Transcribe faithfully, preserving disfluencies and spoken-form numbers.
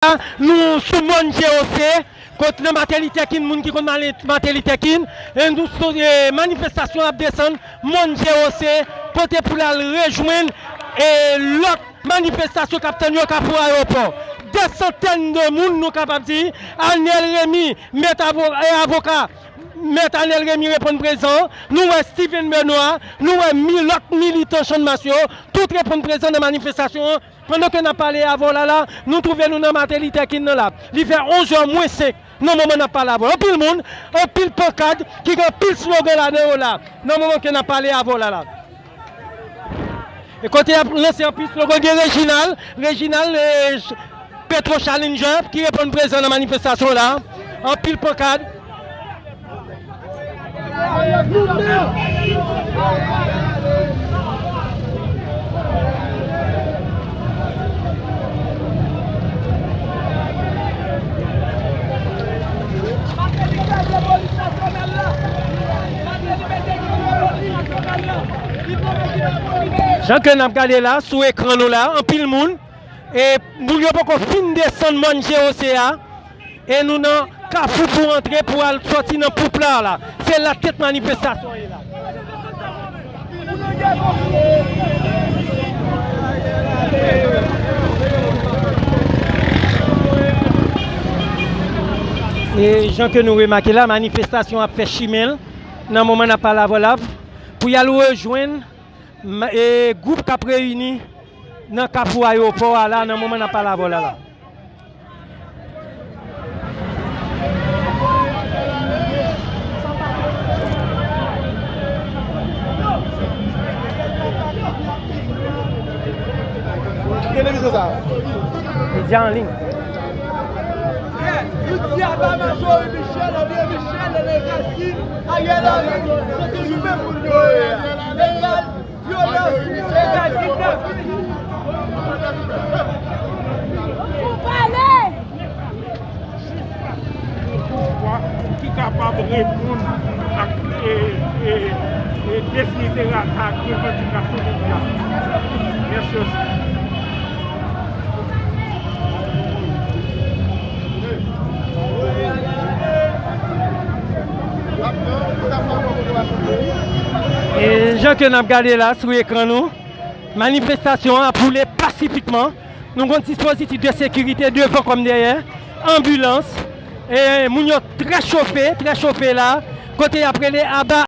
Nou sou Mòn G O C, kote nan Martin Luther King, moun ki konn Martin Luther King, e nou sou, e, manifestasyon ap desann Mòn G O C, kote pou l al rejwenn, e, lòt manifestasyon k ap tann yo Kafou Ayewopò. Dè santèn de moun, nou kapab di, Anèl Remy, mèt avo-, e, avoka, Mèt Anèl Remy reponn prezan, nou wè Steven Benoît, nou wè mi-, lòt militan Channmas yo, tout reponn prezan nan manifestasyon an. Pandan ke n ap pale avè w la la, nou twouve nou nan Martin Luther King nan la. Li fè onz è mwens senk nan moman n ap pale avè w. Anpil moun, anpil pankad, ki gen anpil slogan ladan yo la, nan moman ke n ap pale avè w la la. E kote y ap lanse anpil slogan, gen Reginald, Reginald, e, Petro Challenger ki reponn prezan nan manifestasyon la. Anpil pankad. Jan ke n ap gade la, sou ekran nou la, anpil moun. E moun yo poko fin desann Mòn G O C a. E nou nan Kafou pou antre pou al sòti nan Pouplar la. Se la tèt manifestasyon ye la. E jan ke nou remake la, manifestasyon ap fè chimen l nan moman n ap pale avè w la pou y al rejwenn ma-, e, gwoup k ap reyini nan Kafou Ayewopò a la, nan moman n ap pale avè w la la. Televizyon sa. Medya an liy. Yo di aba Majorie Michel, André Michel, René Racine, Ariel Henry, se toujou menm moun yo ye a. Legal, vyolans, legal, legal. Pou pale! Pouvwa ki kapab reponn ak, e, e, e, desiderata ak revandikasyon popilasyon. Mèsi anpil. E jan ke n ap gade la sou ekran nou, manifestasyon an ap woule pasifikman. Nou gon dispozitif de sekirite devan kòm dèyè, anbilans, e moun yo trè chofe, trè chofe la, kote y ap rele aba